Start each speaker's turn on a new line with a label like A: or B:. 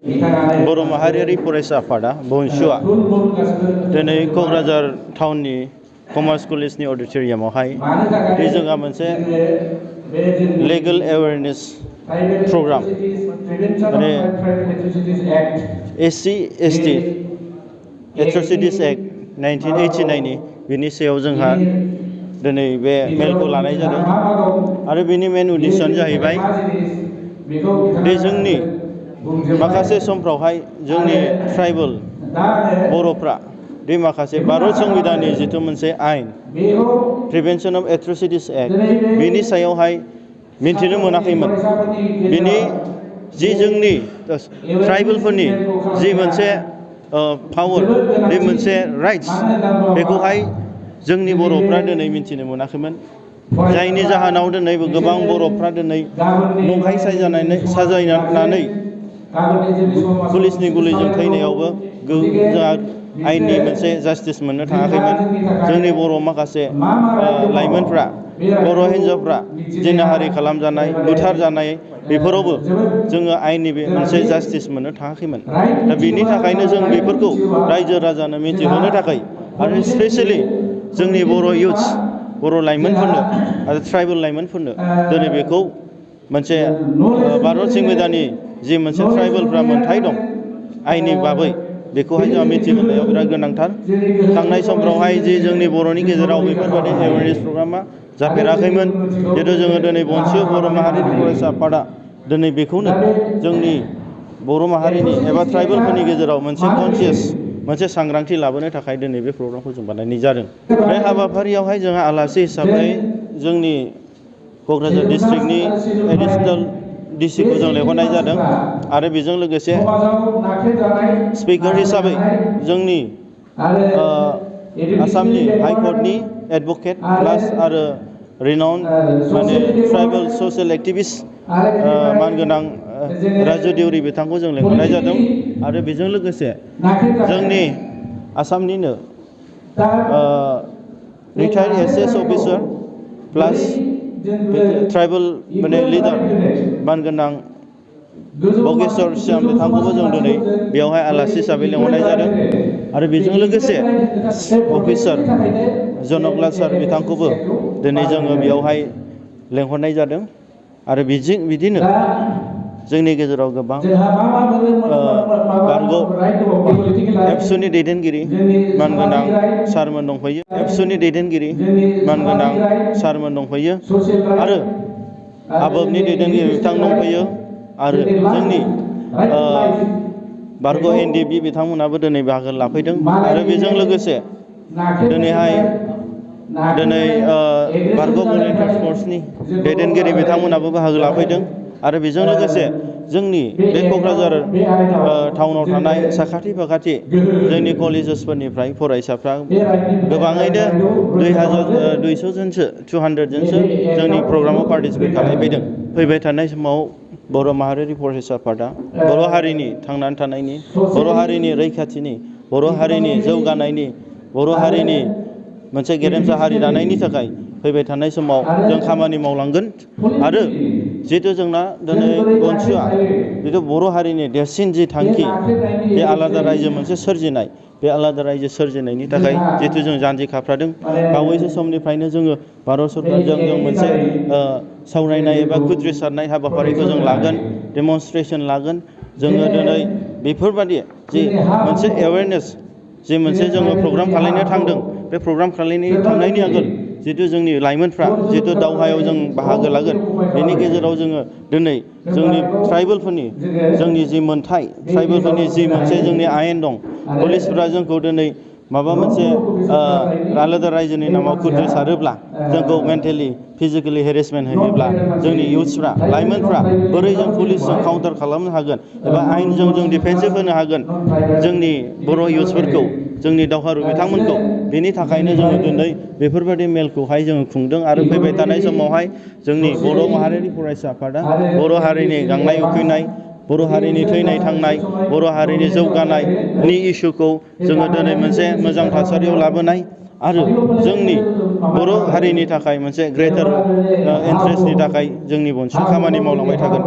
A: बर' माहारियारि फरायसा आफादा बनसुआ दिनै क'क्राझार टाउननि कमार्स कलेजनि अडिट'रियामावहाय जोंहा मोनसे लेगेल एवेयारनेस प्रग्राम माने SC ST एट्रसिटिस एक्ट 1989 नि बिनि सायाव जोंहा दिनै बे मेलखौ लानाय जादों आरो बेनि मेन उद्देश्यआनो जाहैबाय बे जोंनि माखासे समफ्रावहाय जोंनि ट्राइबेल बर'फ्रा बे माखासे भारत संबिधाननि जिथु मोनसे आयेन प्रिभेन्सन अफ एट्रसिटिस एक्ट बिनि सायावहाय मिन्थिनो मोनाखैमोन। बिनि जि जोंनि ट्राइबेलफोरनि जि मोनसे पावार बे मोनसे राइट्स बेखौहाय जोंनि बर'फ्रा दिनै मिन्थिनो मोनाखैमोन, जायनि जाहोनाव दिनै गोबां बर'फ्रा दिनै नंखाय साजायनानै पुलिसनि गुलिजों थैनायावबो जोंहा आयेननि मोनसे जास्टिस मोननो थाङाखैमोन। जोंनि बर' माखासे लाइमोनफ्रा बर' हिन्जावफ्रा जिनाहारि खालामजानाय बुथारजानाय बेफोरावबो जोङो आयेननि बे मोनसे जास्टिस मोननो थाङाखैमोन। दा बिनि थाखायनो जों बेफोरखौ रायजो राजानो मिथिहोनो थाखाय आरो स्पेसियेलि जोंनि बर' इयुथ्स बर' लाइमोनफोरनो आरो ट्राइबेल लाइमोनफोरनो दिनै बेखौ मोनसे भारत संबिधाननि जि मोनसे ट्राइबेलफ्रा मोनथाय दं आयेननि बाबै बेखौहाय जोंहा मिथिहोनायाव बिराद गोनांथार। थांनाय समफ्रावहाय जि जोंनि बर'नि गेजेराव बेफोरबायदि एवेयारनेस प्रग्रामा जाफेराखैमोन, जिहेतु जोङो दिनै बनसु बर' माहारिनि फरायसा आफादा दिनै बेखौनो जोंनि बर' माहारिनि एबा ट्राइबेलफोरनि गेजेराव मोनसे कनसियास मोनसे सांग्रांथि लाबोनो थाखाय दिनै बे प्रग्रामखौ जों बानायनाय जादों। बे हाबाफारियावहाय जोंहा आलासि हिसाबै जोंनि क'क्राझार डिस्ट्रिक्टनि एडिसनेल डिसिखौ जों लेंहरनाय जादों आरो बेजों लोगोसे स्पिकार हिसाबै जोंनि आसामनि हाइकर्टनि एडभकेट प्लास आरो रिनाउन्ड माने ट्राइबेल ससियेल एक्टिभिस्ट मानगोनां राजु देउरि बिथांखौ जों लेंहरनाय जादों आरो बेजों लोगोसे जोंनि आसामनिनो रिटायार्ड SS अफिसार प्लास ट्राइबेल माने लिडार मानगोनां बगेश्वर श्याम बिथांखौबो जों दिनै बेयावहाय आलासि हिसाबै लेंहरनाय जादों आरो बेजों लोगोसे अफिसार जनकलाल सार बिथांखौबो दिनै जोङो बेयावहाय लेंहरनाय जादों आरो बिदिनो जोंनि गेजेराव गोबां बारग' एबसुनि दैदेनगिरि मानगोनां सारमोन दंफैयो, एबसुनि दैदेनगिरि मानगोनां सारमोन दंफैयो आरो आबोबनि दैदेनगिरि बिथां दंफैयो आरो जोंनि बारग' NDB बिथांमोनाबो दिनै बाहागो लाफैदों आरो बेजों लोगोसे दिनै बारग' भलुन्टियार फर्सनि दैदेनगिरि बिथांमोनाबो बाहागो लाफैदों आरो बेजों लोगोसे जोंनि बे क'क्राझार टाउनाव थानाय साखाथि फाखाथि जोंनि कलेजेसफोरनिफ्राय फरायसाफ्रा गोबाङैनो 200 जनसो 200 जनसो जोंनि प्रग्रामाव पार्टिसिपेट खालामफैदों। फैबाय थानाय समाव बर' माहारियारि फरायसा आफादा बर' हारिनि थांनानै थानायनि, बर' हारिनि रैखाथिनि, बर' हारिनि जौगानायनि, बर' हारिनि मोनसे गेरेमसा हारि दानायनि थाखाय फैबाय थानाय समाव जों खामानि मावलांगोन आरो जिहेतु जोंना दिनै बनसुआ जिहेतु बर' हारिनि देरसिन जि थांखि बे आलादा रायजो मोनसे सोरजिनाय, बे आलादा रायजो सोरजिनायनि थाखाय जिहेतु जों जानजि खाफ्रादों। बावैसो समनिफ्रायनो जोङो भारत सरकारजों जों मोनसे सावरायनाय एबा खुद्रिसारनाय हाबाफारिखौ जों लागोन, डेमनस्ट्रेसन लागोन। जोङो दिनै बेफोरबादि जि मोनसे एवेयारनेस जि मोनसे जोङो प्रग्राम खालायनो थांदों, बे प्रग्राम थांनायनि आगोल जिहेतु जोंनि लाइमोनफ्रा जिहेतु दावहायाव जों बाहागो लागोन, बेनि गेजेराव जोङो दिनै जोंनि ट्राइबेलफोरनि जोंनि जि मोनथाय, ट्राइबेलफोरनि जि मोनसे जोंनि आयेन दं, पुलिसफोरा जोंखौ दिनै माबा मोनसे आलादा रायजोनि नामाव खुद्रिसारोब्ला, जोंखौ मेन्टेलि फिजिकेलि हेरेसमेन्ट होयोब्ला जोंनि इयुथ्सफ्रा लाइमोनफ्रा बोरै जों पुलिसजों काउन्टार खालामनो हागोन एबा आयेनजों जों डिफेन्सिभ होनो हागोन जोंनि बर' इयुथ्सफोरखौ, जोंनि दावहारु बिथांमोनखौ। बेनि थाखायनो जोङो दिनै बेफोरबायदि मेलखौहाय जोङो खुंदों आरो फैबाय थानाय समावहाय जोंनि बर' माहारियारि फरायसा आफादा बर' हारिनि गांनाय उखैनाय, बर' हारिनि थैनाय थांनाय, बर' हारिनि जौगानायनि इसुखौ जोङो दिनै मोनसे मोजां थासारियाव लाबोनाय आरो जोंनि बर' हारिनि थाखाय मोनसे ग्रेटार इन्ट्रेस्टनि थाखाय जोंनि बनसुआ खामानि मावलांबाय थागोन।